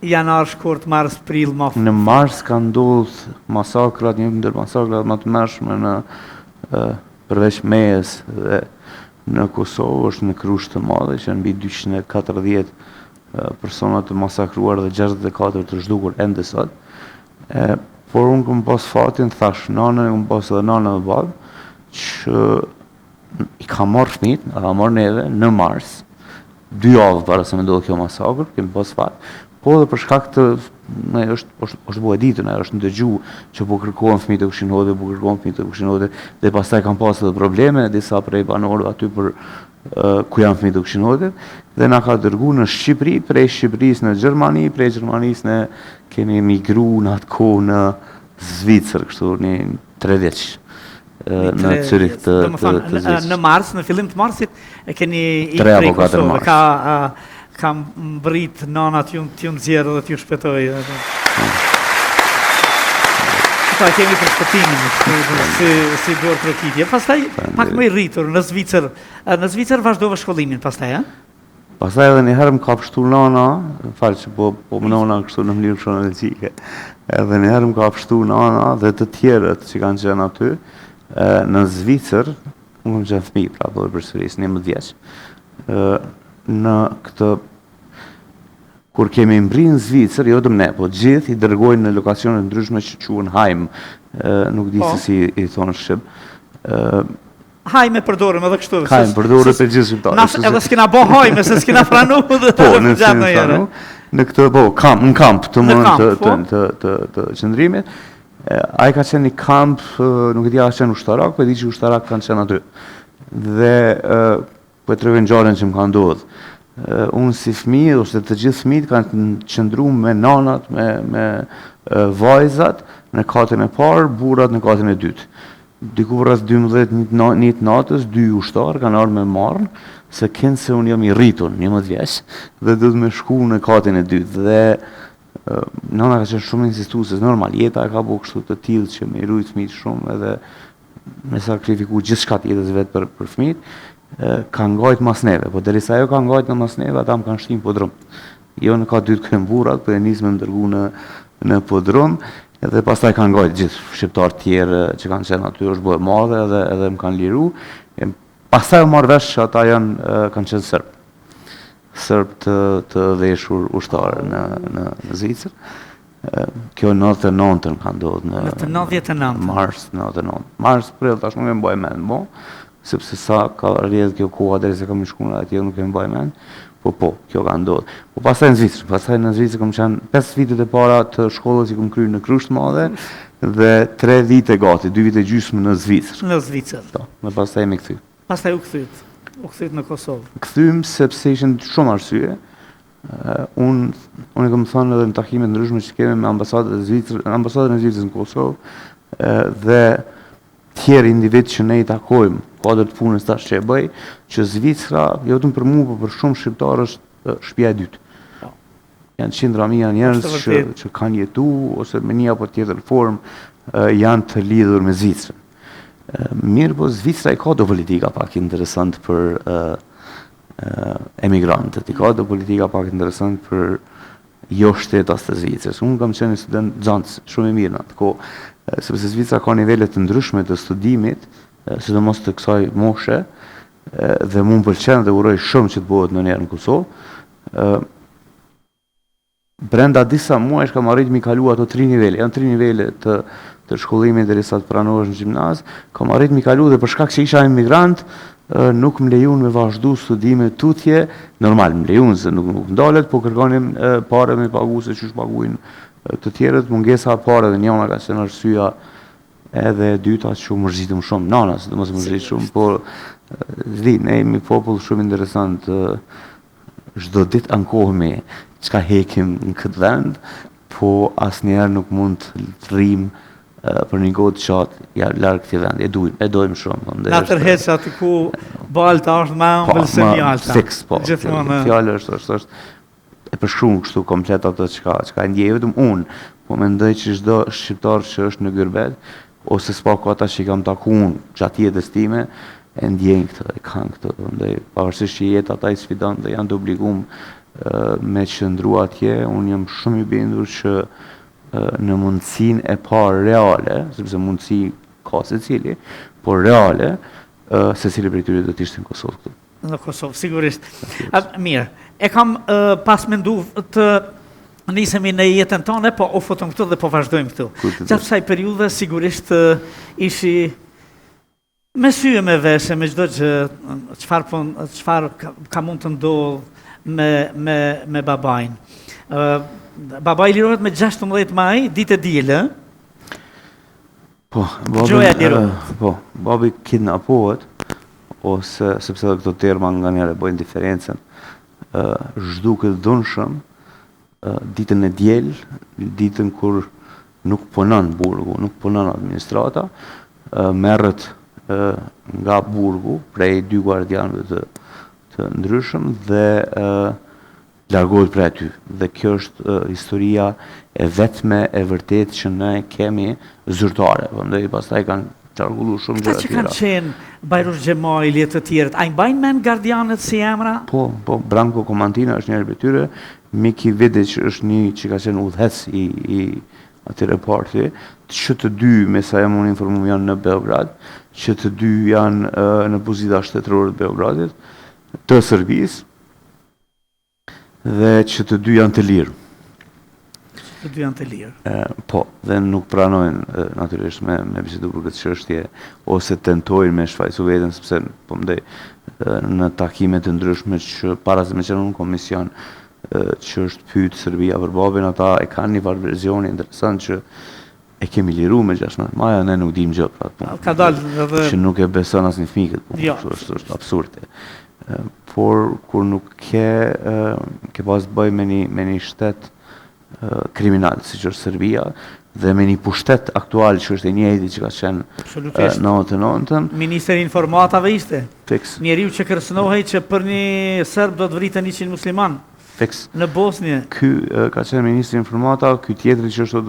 Janar, shkurt, mars, prill, ma... Në mars ka ndodhë masakrat, një ndër masakrat më të tmerrshme në përveç Mejës dhe në Kosovë është në Krushë të Madhe, që janë mbi 240 persona të masakruar dhe 64 të zhdukur ende sot. E, por unë kom pas fatin, thash nanën, kom pas edhe nanën dhe babë, që i ka marrë fmit, na ka marrë neve në mars, dy javë para se me ndodhë kjo masakër, kemi pas fat, po edhe për shkak të ne është është është bo e ditun, është ndëgju që po kërkohen fëmijët e Ukshin Hotit, po kërkohen fëmijët e Ukshin Hotit, dhe pastaj kanë pas edhe probleme disa prej banorëve aty për uh, ku janë fëmijët e Ukshin Hotit, dhe na ka dërgu në Shqipëri, prej Shqipërisë në Gjermani, prej Gjermanisë ne kemi migru në atë kohë në Zvicër, kështu një tre vjeç në Cyrih të të të Zvicrës. Në mars, në fillim të marsit e keni ikë prej Kosovë, ka ka mbrit nana t'ju t'ju nxjerrë dhe t'ju shpëtojë. Ta kemi për shpëtimin, si si duartrokitje. Pastaj pak më i rritur në Zvicër, në Zvicër vazhdove shkollimin pastaj, a? Pastaj edhe një herë më ka pshtu nana, fal që po po menona kështu në mënyrë kronologjike. Edhe një herë më ka pshtu nana dhe të tjerët që kanë qenë aty e, në Zvicër, unë kam qenë fëmijë, pra po e përsëris, 11 vjeç. Ë në këtë kur kemi mbri në Zvicër, jo vetëm ne, po gjithë i dërgojnë në lokacione të ndryshme që quhen Heim, ë nuk di po. se si i thonë shqip. Ë Hajme përdorim edhe kështu. Hajme përdorim për gjithë shqiptarët. Na edhe s'kena bo hajme, se s'kena pranu dhe po, në gjatë në jere. Në këtë, po, kamp, në kamp të mund të, po. të, të, të, të qëndrimit. Ai ka qenë një kamp, nuk e di a ka qenë ushtarak, po e di që ushtarak kanë qenë aty. Dhe Po e tregoj ngjarjen që më ka ndodhë. Unë si fëmijë ose të gjithë fëmijët kanë qëndru me nanat, me me vajzat në katin e parë, burrat në katin e dytë. Diku rreth 12 një të natës, dy ushtarë kanë ardhur me marrë, se kinse unë jam i rritur, 11 vjeç, dhe duhet me shku në katin e dytë. Dhe nana ka qenë shumë insistuese, normal, jeta e ka bo kështu të tillë që me i rujt fëmijët shumë edhe me sakrifiku gjithçka të jetës vet për për fëmijët, ka ngajt mas neve, po derisa ajo ka ngajt në mas neve, ata më kanë shti në podrum. Jo në kat dytë ku janë burrat, po e nis me më dërgu në në podrum, edhe pastaj kanë ngajt gjithë shqiptarët tjerë që kanë qenë aty, është bo e madhe edhe edhe më kanë liru. E, pastaj u marr vesh që ata janë kanë qenë serb. Serb të të veshur ushtarë në në në Zvicër. Kjo 99-ën ka ndodhur në Në të 99-ën. Mars 99. Mars, prill, tash nuk e mbaj mend, po, sepse sa ka rrjedh kjo koha derisa kam shku në atje nuk e mbaj mend. Po po, kjo ka ndodhur. Po pastaj në Zvicër, pastaj në Zvicër kam qenë 5 vitet e para të shkollës i kam kryer në Krushë të Madhe dhe 3 vite gati, 2 vite gjysmë në Zvicër. Në Zvicër. Po, dhe pastaj jemi kthy. Pastaj u kthyt. U kthyt në Kosovë. Kthyem sepse ishin shumë arsye. Unë unë e kam thënë edhe në takime të ndryshme që kemi me ambasadën e Zvicrës, ambasadën e Zvicrës në Kosovë, dhe tjerë individ që ne i takojmë, kuadër të punës tash që e bëj, që Zvicra, jo vetëm për mua, por për shumë shqiptarë është shtëpia e dytë. Po. Janë qindra mija njerëz që që kanë jetu ose me një apo tjetër formë janë të lidhur me Zvicrën. Mirëpo Zvicra i ka do politika pak interesant për emigrantët. I ka do politika pak interesant për jo shtetas të Zvicrës. Unë kam qenë një student nxënës, shumë i mirë në atë kohë, sepse Zvicra ka nivele të ndryshme të studimit, sidomos të kësaj moshe, dhe mu më pëlqen dhe uroj shumë që të bëhet ndonjëherë në Kosovë. Brenda disa muajsh kam arrit mi kalu ato tri nivele, janë tri nivele të të shkollimit derisa të pranohesh në gjimnaz, kam arrit mi kalu dhe për shkak që isha emigrant, nuk më lejun me vazhdu studime tutje, normal më lejun se nuk nuk ndalet, po kërkonim pare me pagu se qysh paguajnë të tjerët, mungesa e pareve njëna ka qenë arsyeja edhe e dyta që u mërzitëm shumë, nana sidomos u mërzit shumë, po s'di, ne jemi popull shumë interesant, Çdo ditë ankohemi çka hekim në këtë vend, po asnjëherë nuk mund të rrimë për një kohë të gjatë ja larg këtij vendi. E dujmë, e dojmë shumë. Po, Na tërheq aty ku balta është më e ëmbël se mjalta. Fiks, po. Gjithmonë. Fjala është është është e përshkruan kështu komplet atë çka çka e ndjej vetëm unë, po mendoj që çdo shqiptar që është në gurbet ose s'paku ata që i kam taku unë gjatë jetës time, e ndjejnë këtë, e kanë këtë, prandaj pavarësisht që jeta ata i sfidon dhe janë të obliguar me qëndru atje, unë jam shumë i bindur që në mundësinë e parë reale, sepse mundësi ka secili, por reale, secili prej tyre do të ishte në Kosovë këtu. Në Kosovë, sigurisht. A, mirë, e kam pas mendu të nisemi në jetën tonë, po u futëm këtu dhe po vazhdojmë këtu. Gjatë kësaj periudhe, sigurisht ishi me sy e me veshë, me çdo gjë, çfarë po çfarë ka, ka mund të ndodhë me me me babain. Ë babai lirohet me 16 maj, ditë e diel, ë? Po, babi, uh, po, babi kidnapohet ose sepse edhe këto terma nganjëherë bëjnë diferencën. Ë uh, zhduket dhunshëm uh, ditën e diel, ditën kur nuk punon burgu, nuk punon administrata, uh, merret uh, nga burgu prej dy guardianëve të të ndryshëm dhe uh, largohet prej aty dhe kjo është historia e vetme e vërtetë që ne kemi zyrtare, po ndaj pastaj kanë qarkullu shumë gjëra tjera. Këta që kanë qenë Bajrush Xhemajli e të tjerët, a i mbajnë mend gardianët si emra? Po, po, Branko Komantina është njëri prej tyre, Miki Vidic është një që ka qenë udhëheqës i, i atij reparti, që të dy, me sa jam unë informuar, janë në Beograd, që të dy janë në pozita shtetërore të Beogradit, të Serbisë, Dhe që të dy janë të lirë. Të dy janë të lirë. Po, dhe nuk pranojnë natyrisht me me bisedu për këtë çështje ose tentojnë me shfajësu veten sepse po mendoj në takime të ndryshme që para se me qenë në komision që është pyet Serbia për babin, ata e kanë një farë versioni interesant që E kemi liru me 16 maj, ne nuk dimë gjë për atë punë. Ka dalë edhe që nuk e beson asnjë fëmijë këtë punë, jo. Është është absurde. Por kur nuk ke ke pas të bëj me një me një shtet kriminal siç është Serbia dhe me një pushtet aktual që është i njëjti që ka qenë në 99-ën. Ministër i informatave ishte. Fiks. Njeriu që kërcënohej që për një serb do të vriten 100 musliman. Fiks. Në Bosnjë. Ky ka qenë ministri i informatave, ky tjetri që është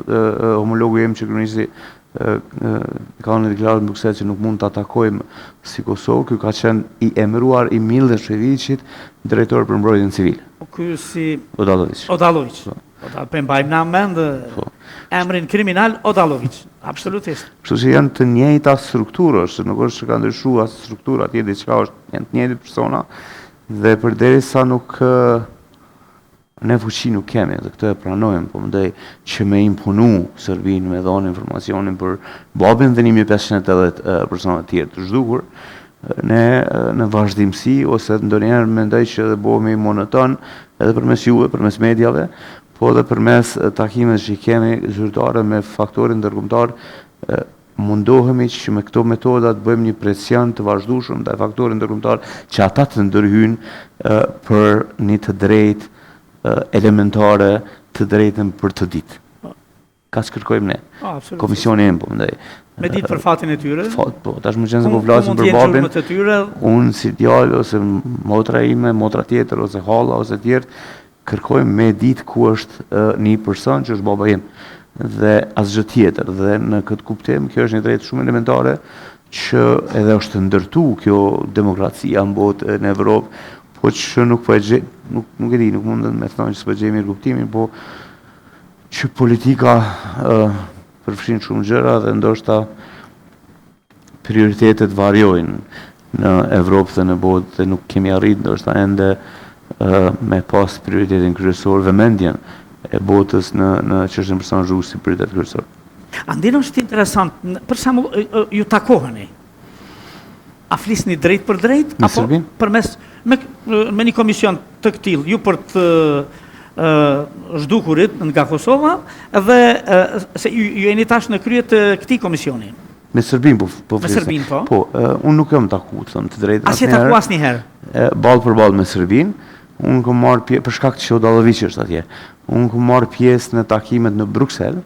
homologu im që kryeministri ka dhënë deklaratë në Bruksel që nuk mund ta takojmë si Kosovë, ky ka qenë i emëruar i Millosheviqit drejtor për mbrojtjen civile. Po ky si Odalloviq. Odalloviq. Po. Po po e mbajmë na mend po. emrin kriminal Odalloviq. Absolutisht. Kështu që janë të njëjta struktura, është nuk është që ka ndryshuar as struktura, atje diçka është, janë të njëjtit persona, Dhe përderisa nuk ne fuqi nuk kemi dhe këtë e pranojmë, po mendoj që me imponu Serbinë me dhonë informacionin për babin dhe 1580 persona të tjerë të zhdukur, ne në vazhdimësi ose ndonjëherë mendoj që edhe bëhemi monoton edhe përmes juve, përmes mediave, po edhe përmes takimeve që kemi zyrtare me faktorin ndërkombëtar Mundohemi që me këto metoda të bëjmë një presion të vazhdueshëm ndaj faktorit ndërkombëtar që ata të ndërhyjnë për një të drejtë elementare, të drejtën për të ditë. Po. Kaq kërkojmë ne. Po, Komisioni im, po mendoj. Me ditë për fatin e tyre. Fat, po, tash më qenë se po flasim për babin. Të tyre. Unë si djalë ose motra ime, motra tjetër ose halla ose tjerë, Kërkojmë me ditë ku është një person që është baba im dhe asgjë tjetër dhe në këtë kuptim kjo është një drejtë shumë elementare që edhe është ndërtu kjo demokracia në botë në Evropë, po që nuk po e gjej, nuk nuk e di, nuk mundem me thonë që s'po e gjej mirëkuptimin, po që politika përfshin shumë gjëra dhe ndoshta prioritetet variojnë në Evropë dhe në botë dhe nuk kemi arrit ndoshta ende me pas prioritetin kryesor, vëmendjen e botës në në çështjen e personave të zhdukur si prioritet kryesor. A ndin është interesant, për shembull, ju takoheni. A flisni drejt për drejt apo përmes me me një komision të këtillë, ju për të zhdukurit nga Kosova dhe se ju, ju jeni tash në krye të këtij komisioni. Me Serbinë po po Me Serbinë po. Po, unë nuk jam taku, të them të drejtën. A s'je taku asnjëherë? Ballë për ballë me Serbinë, unë kam marrë pjesë për shkak që Odalloviq është atje. Unë kam marrë pjesë në takimet në Bruksel.